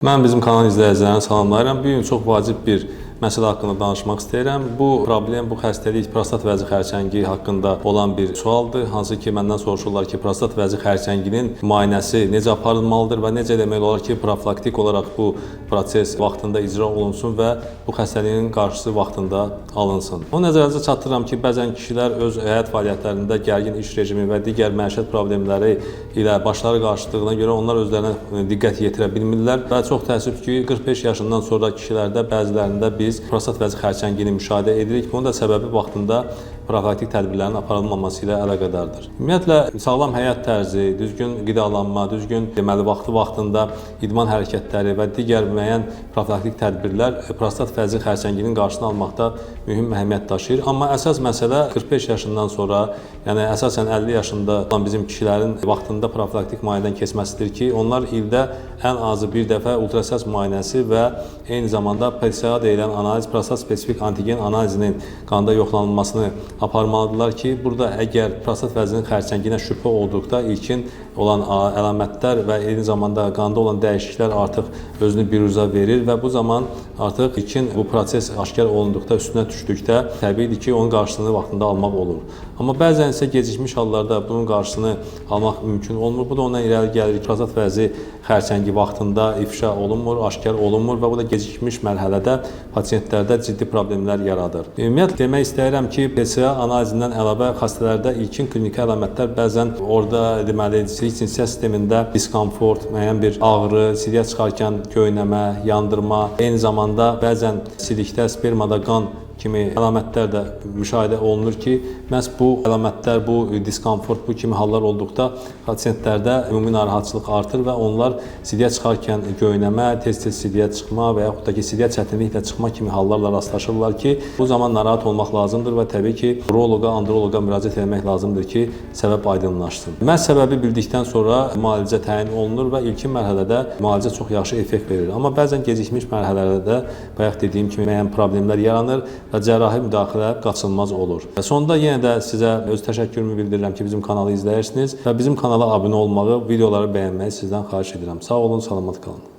Mən bizim kanal izləyicilərini salamlayıram. Bu gün çox vacib bir məsələ haqqında danışmaq istəyirəm. Bu problem, bu xəstəlik prostat vəzi xərçəngi haqqında olan bir sualdır. Hansı ki, məndən soruşurlar ki, prostat vəzi xərçənginin müayinəsi necə aparılmalıdır və necə eləmək olar ki, profilaktik olaraq bu proses vaxtında icra olunsun və bu xəstəliyin qarşısı vaxtında alınsın. Onu nəzərinizə çatdırıram ki, bəzən kişilər öz həyat fəaliyyətlərində gərgin iş rejimi və digər məişət problemləri ilə başları qarışdığına görə onlar özlərinə diqqət yetirə bilmirlər və çox təəssüf ki, 45 yaşından sonra kişilərdə bəzilərində biz prostat vəzi xərçəngini müşahidə edirik. Bunun da səbəbi vaxtında profilaktik tədbirlərin aparılmaması ilə əlaqədardır. Ümumiyyətlə sağlam həyat tərzi, düzgün qidalanma, düzgün deməli vaxtı-vaxtında idman hərəkətləri və digər müəyyən profilaktik tədbirlər prostat vəzi xərçənginin qarşısını almaqda mühüm əhəmiyyət daşıyır. Amma əsas məsələ 45 yaşından sonra, yəni əsasən 50 yaşında olan bizim kişilərin vaxtında profilaktik müayinədən keçməsidir ki, onlar ildə ən azı bir dəfə ultrasəs müayinəsi və eyni zamanda PSA deyilən analiz, prostat spesifik antigen analizinin qanda yoxlanılmasını aparmalıdırlar ki, burada əgər prostat vəzinin xərçənginə şübhə olduqda ilkin olan əlamətlər və eyni zamanda qanda olan dəyişikliklər artıq özünü biruzə verir və bu zaman artıq ilkin bu proses aşkar olunduqda, üstünə düşdükdə təbiidir ki, onun qarşısını vaxtında almaq olur. Amma bəzən isə gecikmiş hallarda bunun qarşısını almaq mümkün olmur. Bu da ondan irəli gəlir ki, prostat vəzi xərçəngi vaxtında ifşa olunmur, aşkar olunmur və bu da gecikmiş mərhələdə pasientlərdə ciddi problemlər yaradır. Ümumiyyətlə demək istəyirəm ki, PSA analizindən əlavə xəstələrdə ilkin kliniki əlamətlər bəzən orada deməli silik cinsiyyət sistemində diskomfort, müəyyən bir ağrı, siliyə çıxarkən göynəmə, yandırma, eyni zamanda bəzən silikdə, spermada qan kimi əlamətlər də müşahidə olunur ki, məhz bu əlamətlər, bu diskomfort, bu kimi hallar olduqda pasientlərdə ümumi narahatçılıq artır və onlar siliyə çıxarkən göynəmə, tez-tez siliyə çıxma və yaxud da ki, siliyə çətinliklə çıxma kimi hallarla rastlaşırlar ki, bu zaman narahat olmaq lazımdır və təbii ki, uroloqa, androloqa müraciət etmək lazımdır ki, səbəb aydınlaşsın. Məhz səbəbi bildikdən sonra müalicə təyin olunur və ilkin mərhələdə müalicə çox yaxşı effekt verir. Amma bəzən gecikmiş mərhələlərdə də bayaq dediyim kimi müəyyən problemlər yaranır və cərrahi müdaxilə qaçılmaz olur. Və sonda yenə də sizə öz təşəkkürümü bildirirəm ki, bizim kanalı izləyirsiniz və bizim kanala abunə olmağı, videoları bəyənməyi sizdən xahiş edirəm. Sağ olun, salamat qalın.